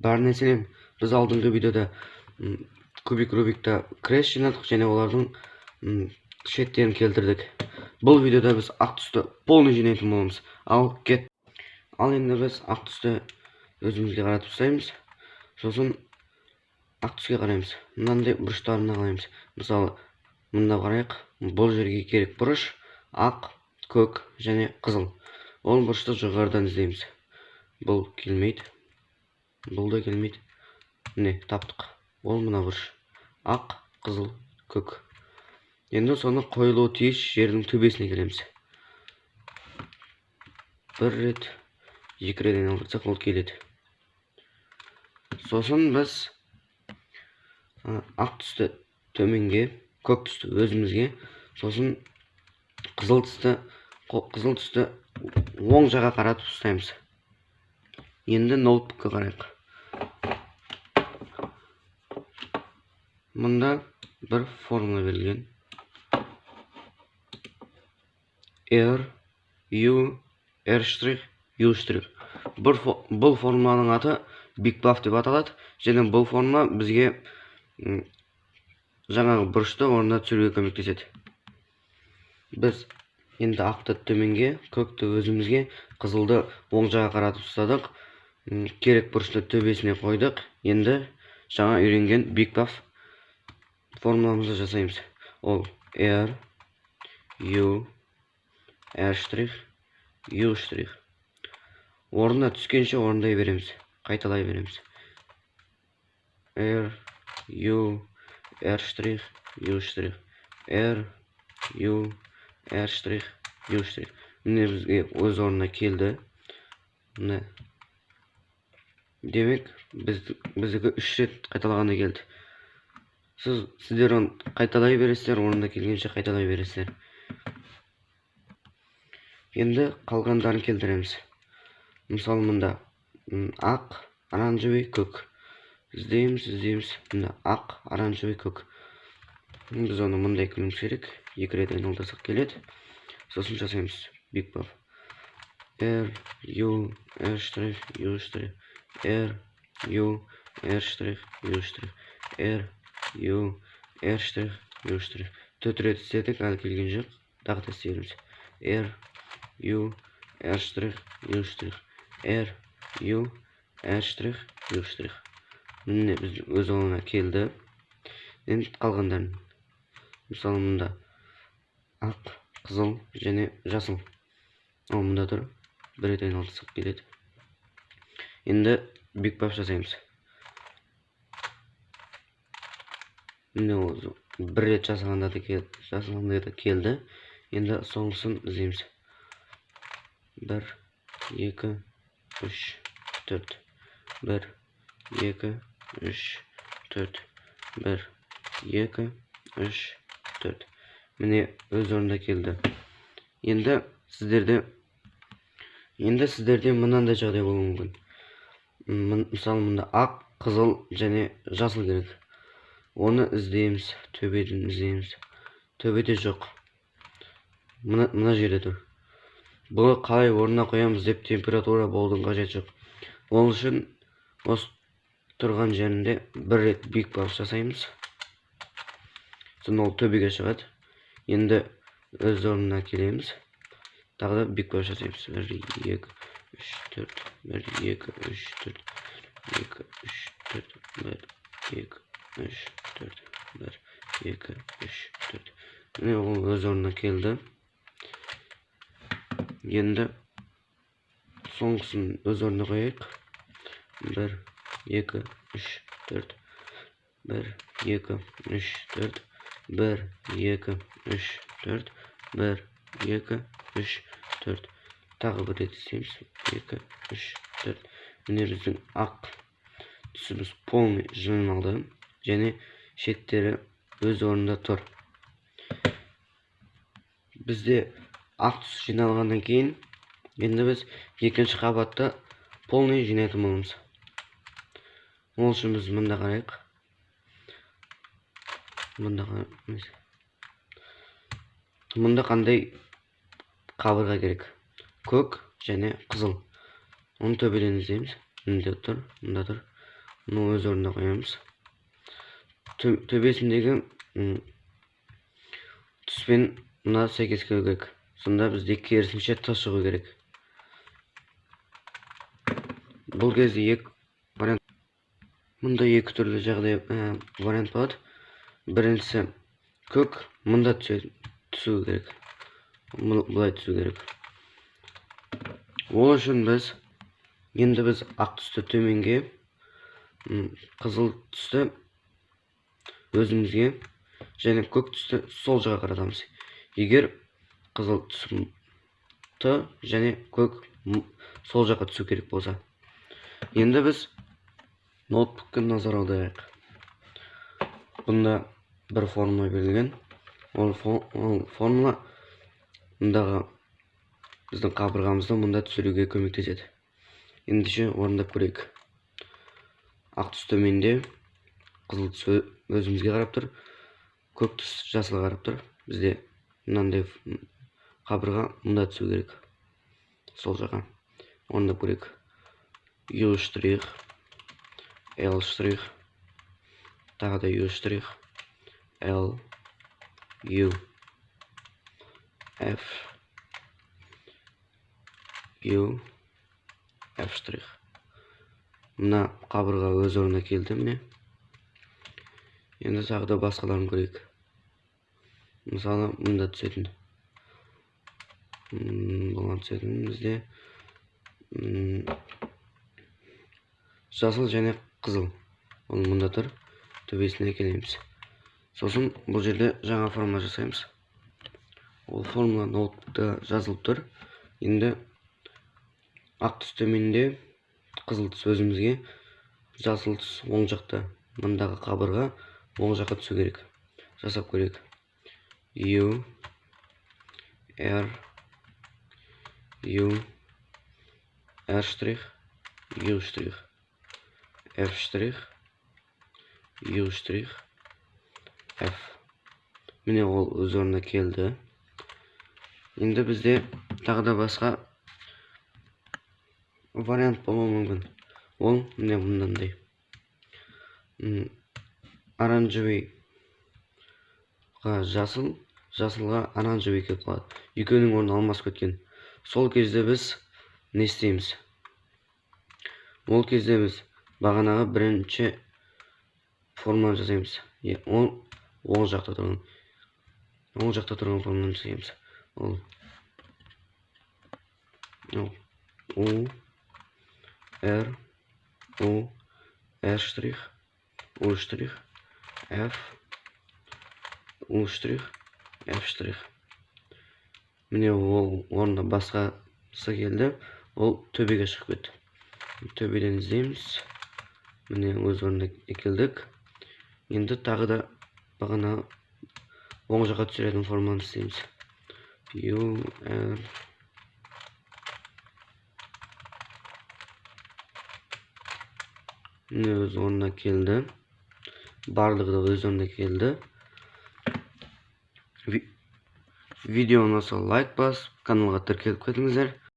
Бәріне сәлем. Біз алдыңғы видеода кубик Рубикта крест жинадық және олардың шеттерін келтірдік. Бұл видеода біз ақ түсті полный жинайтын боламыз. Ал кет. Ал енді біз ақ түсті өзімізге қаратып ұстаймыз. Сосын ақ түске қараймыз. Мынандай бұрыштарына қараймыз. Мысалы, мында қарайық. Бұл жерге керек бұрыш ақ, көк және қызыл. Ол бұрышты жоғарыдан іздейміз. Бұл келмейді. Бұл да келмейді. Міне, таптық. Ол мына бұрыш. Ақ, қызыл, көк. Енді соны қойылуы тиіс жердің төбесіне келеміз. Бір рет, екі рет айналдырсақ, ол келеді. Сосын біз ақ түсті төменге, көк түсті өзімізге, сосын қызыл түсті оң жаққа қаратып ұстаймыз. Енді ноутбукқа қарайық. Мұнда бір формула берілген. R, U, R штрих, U штрих. Бұл формуланың аты Big Buff деп аталады. Және бұл формула бізге жаңағы бұрышты орнына түсіруге көмектеседі. Біз енді ақты төменге, көкті өзімізге, қызылды оң жаққа қаратып ұстадық. Керек бұрышты төбесіне қойдық. Енді жаңа үйренген Big Buff формуламызды жасаймыз. Ол R, U, R штрих, U штрих. Орнына түскенше орындай береміз, қайталай береміз. R, U, R штрих, U штрих, R, U, R штрих, U штрих. Міне бізге өз орнына келді. Міне. Демек, біздікі 3 рет қайталағанда келді. Сіздер оны қайталай бересіздер, орнына келгенше қайталай бересіздер. Енді қалғандарын келтіреміз. Мысалы, мында ақ, оранжевый, көк. Іздейміз, іздейміз. Мында ақ, оранжевый, көк. Біз оны мындай қылуымыз керек. Екі рет айналдырсақ келеді. Сосын жасаймыз Big Buff. R, U, R штрих, U штрих, R, U, R штрих, U штрих, R, U, R штрих, U штрих. 4 рет істедік, әлі келген жоқ. Тағы да істейміз. R, U, R штрих, U штрих, R, U, R штрих, U штрих. Міне біз өз орнына келді. Енді қалғандарын. Мысалы, мында ақ, қызыл және жасыл. Ол мында тұр. Бір рет айналдырсақ келеді. Енді Big Buff жасаймыз. Міне ол бір рет жасағанда да келді, жасағанда да келді. Енді соңғысын іздейміз. 1, 2, 3, 4. 1, 2, 3, 4. 1, 2, 3, 4. Міне өз орнына келді. Енді сіздерде мынандай жағдай болуы мүмкін. Мысалы, мында ақ, қызыл және жасыл керек. Оны іздейміз, төбеден іздейміз. Төбеде жоқ. Мына жерде тұр. Бұны қалай орнына қоямыз деп температура болудың қажеті жоқ. Ол үшін осы тұрған жерінде бір рет Big Buff жасаймыз. Сосын ол төбеге шығады. Енді өз орнына келеміз. Тағы да Big Buff жасаймыз. 1, 2, 3, 4, 1, 2, 3, 4, 2, 3, 4, 1, 2, 3, 4, 1, 2, 3, 4. Міне ол өз орнына келді. Енді соңғысын өз орнына қояйық. 1, 2, 3, 4, 1, 2, 3, 4, 1, 2, 3, 4, 1, 2, 3, 4. Тағы бір рет істейміз. 2, 3, 4. Міне біздің ақ түсіміз полный жиналды және шеттері өз орнында тұр. Бізде ақ түс жиналғаннан кейін енді біз екінші қабатты полный жинайтын боламыз. Ол үшін біз мында қарайық. Мында қараймыз. Мында қандай қабырға керек? Көк және қызыл. Оны төбеден іздейміз. Мында тұр, мында тұр. Мұны өз орнына қоямыз. Төбесіндегі түспен мына сәйкес келу керек. Сонда бізде керісінше Т шығу керек. Бұл кезде екі вариант. Мұнда екі түрлі жағдай вариант болады. Біріншісі көк мұнда түсу керек. Былай түсу керек. Ол үшін біз енді ақ түсті төменге, қызыл түсті өзімізге және көк түсті сол жаққа қаратамыз. Егер қызыл түс Т және көк сол жаққа түсу керек болса. Енді біз ноутбукке назар аударайық. Бұнда бір формула берілген. Ол формула мұндағы біздің қабырғамызды мұнда түсіруге көмектеседі. Ендеше орындап көрейік. Ақ түс төменде, қызыл түс өзімізге қарап тұр, көк түс жасылға қарап тұр. Бізде мынандай қабырға мұнда түсу керек. Сол жаққа. Орындап көрейік. Ю штрих, Л штрих, тағы да Ю штрих, Л, Ю, Ф, Ю, Ф штрих. Мына қабырға өз орнына келді міне. Енді тағы да басқаларын көрейік. Мысалы, мында түсетін. Бұған түсетін бізде жасыл және қызыл. Ол мұнда тұр. Төбесіне келеміз. Сосын бұл жерде жаңа формула жасаймыз. Ол формула ноутбукта жазылып тұр. Енді ақ түс төменде, қызыл түс өзімізге, жасыл түс оң жақта. Мұндағы қабырға оң жаққа түсу керек. Жасап көрейік. U, R, U, R штрих, U штрих, F штрих, U штрих, F. Міне ол өз орнына келді. Енді бізде тағы да басқа вариант болуы мүмкін. Ол міне мынандай. Оранжевыйға жасыл, жасылға оранжевый келіп қалады. Екеуінің орны алмасып кеткен. Сол кезде біз не істейміз? Ол кезде біз бағанағы бірінші формуланы жасаймыз. Ол оң жақта тұрған. Оң жақта тұрған формуланы жасаймыз. Ол У, Р, У, Р штрих, У штрих, Ф, У штрих, Ф штрих. Міне ол орнына басқасы келді. Ол төбеге шығып кетті. Төбеден іздейміз. Міне өз орнына келдік. Енді тағы да бағана оң жаққа түсіретін формуланы істейміз. U, R, міне өз орнына келді. Барлығы да өз орнына келді. Видео ұнаса лайк басып, каналға тіркеліп кетіңіздер.